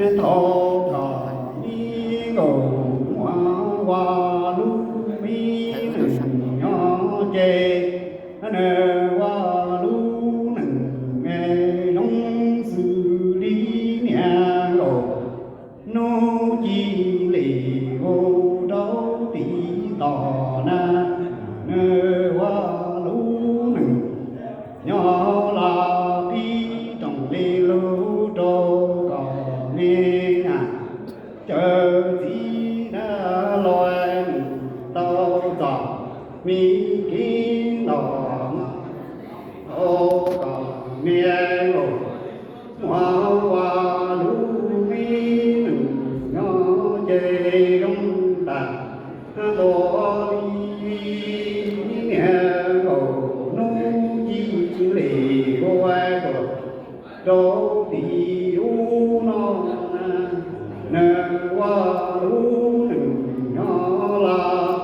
Thaum kom me nkaus muaj ua lub me neej nyob ces, nws ua lub neej zoo xws li niag nkaus hnub ci li hu rau tim tod na. Nws ua lub neej nyob los qhib rooj li lug rau kom me nyuam cawv txiv dab laug tau txom me kev ntau, tau kom me nkaus muaj ua lub me neej nyob ces zoo tas ntua li niag nkaus hnub ci li hu tuaj rau tim ub no na. Nws ua lub neej nyob los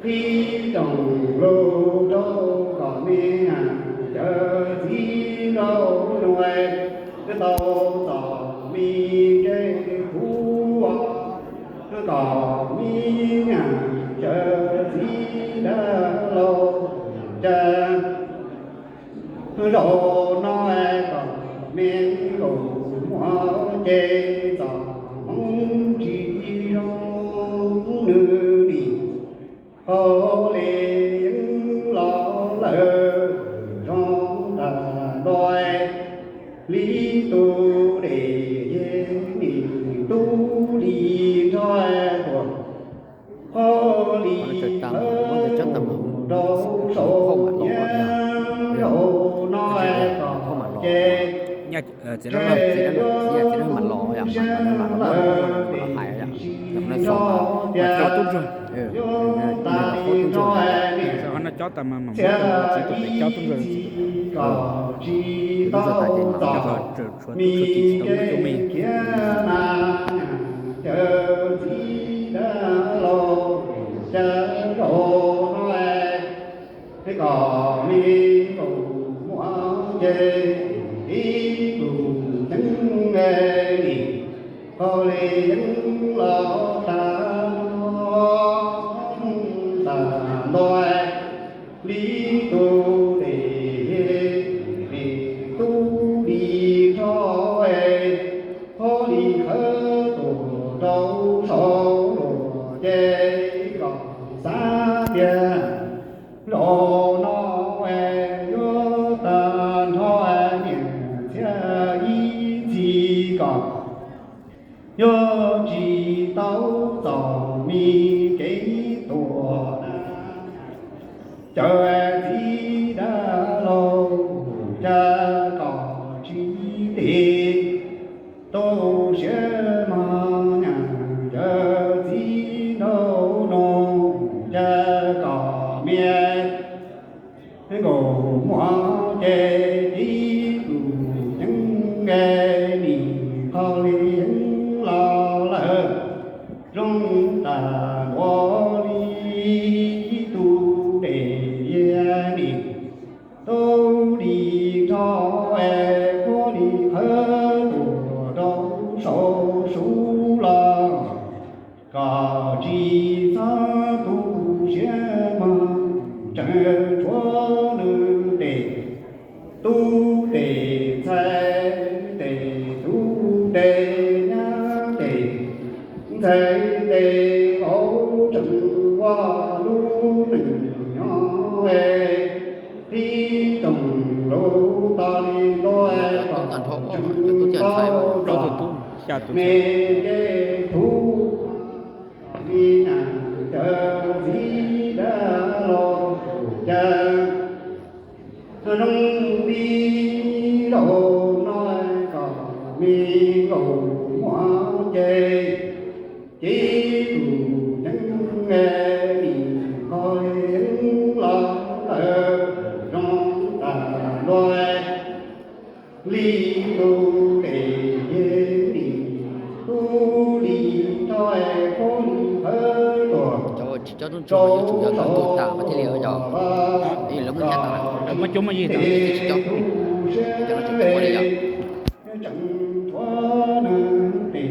qhib rooj lug rau kom me nyuam cawv txiv dab laug tau txom me kev hu ua kom me nyuam cawv txiv dab laug cawv. Zaum no kom me nkaus muaj ces txoj hmoov tsis zoo, nws nim hauv li yeeb los lawm zoo tas ntua li tus dej nim tub li nrho tuaj. Hauj li ntawd rau saum nyiaj, zaum no kom ces txiv dab laug, txiv dab laug mas los yom, mas nws mas los muaj, mas los hais yom, los no so, mas coj tub ntsuag, nws los faub tub ntsuag, nws cob tas mas mam muab txiv tus pem cob tub ntsuag, tub ntsuag tas ces mam tshuav tub tshuav txiv tsis tau muaj tub me. Kom me nkaus muaj ces ib tug ceeb nim hauj li yeeb los tag nrho, tas ntua li tus dej nim tub li nrho, hauj li khawb tuaj rau saum luag ces kom xav tias zaum no yuav tag nrho niam txiag ib txhis kom yuav tsis tau txom me kev tuag na. Cawv txiv dab laug, cas kom tsis tiv tu siab mog, nyuam cawv txiv nraug nug, cas kom me nkaus muaj ces ib tug ceeb nim hauj li yeeb los lawm zoo tas ntua li tus dej nim tub li nrho, hauj li khawb tuaj rau saum suav los kom tsis txhob tu siab mog, tseem tshuav nws tes tub tes ntxhais, tes tub tes nyab, tes ntxhais tes vauv, tseem ua lub neej nyob qhib rooj lug tas li ntua kom tseem tau me kev hu me nyuam cawv txiv dab laug cawv. Zoo li zaum no kom me nkaus muaj ces, ces tus ceeb nim hauj li yeeb los lawm zoo tas ntua li tus dej nim tub li nrho, hauj li khawb tuaj. Cov tsis cob tub ntsuag yuav tsum yog cov ntug tas mas thiaj li yog, lawv muaj nyab tas, lawv muaj cuab muaj yig tas thiaj tsis cob, cov no tsis cob li yom. Tseem tshuav nws tes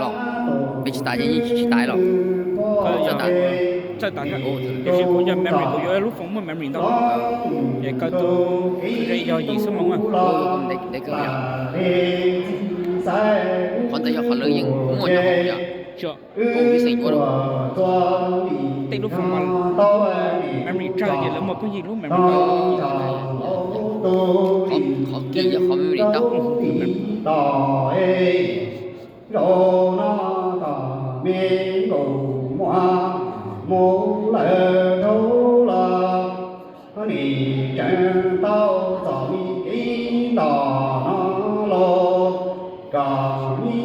Los, peb tsis tas ces yeej tsis tas los. Txawj tas. Txawj tas thiab. Tiam sis kuv cov memory kuv yuav lub phone muaj memory ntau, ces kaw tau yog yim xuab moos. Qhov ntawd yog qhov lawv yeej muaj nyob hauv yom. Tej lub phone mas memory tsawg ces lawv muaj pheej yig lub memory. Qhov kis yog qhov memory tau. Zaum no kom me nkaus muaj mus lawm dhau los, nim tseem tau txom me kev nto no los, kom me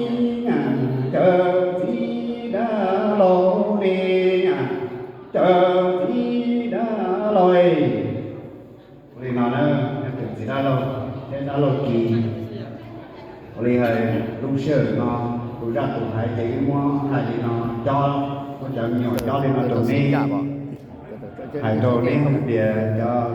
cov txiv dab laug ne, cov txiv dab laug. Ua li no na, cov txiv dab laug thiab dab laug kis, ua li hais lub sij hawm no kuv zaj tus hais ces wb muab hais li no cob, muab cov me nyuam cob li no rau neb, hais rau neb hais tias cov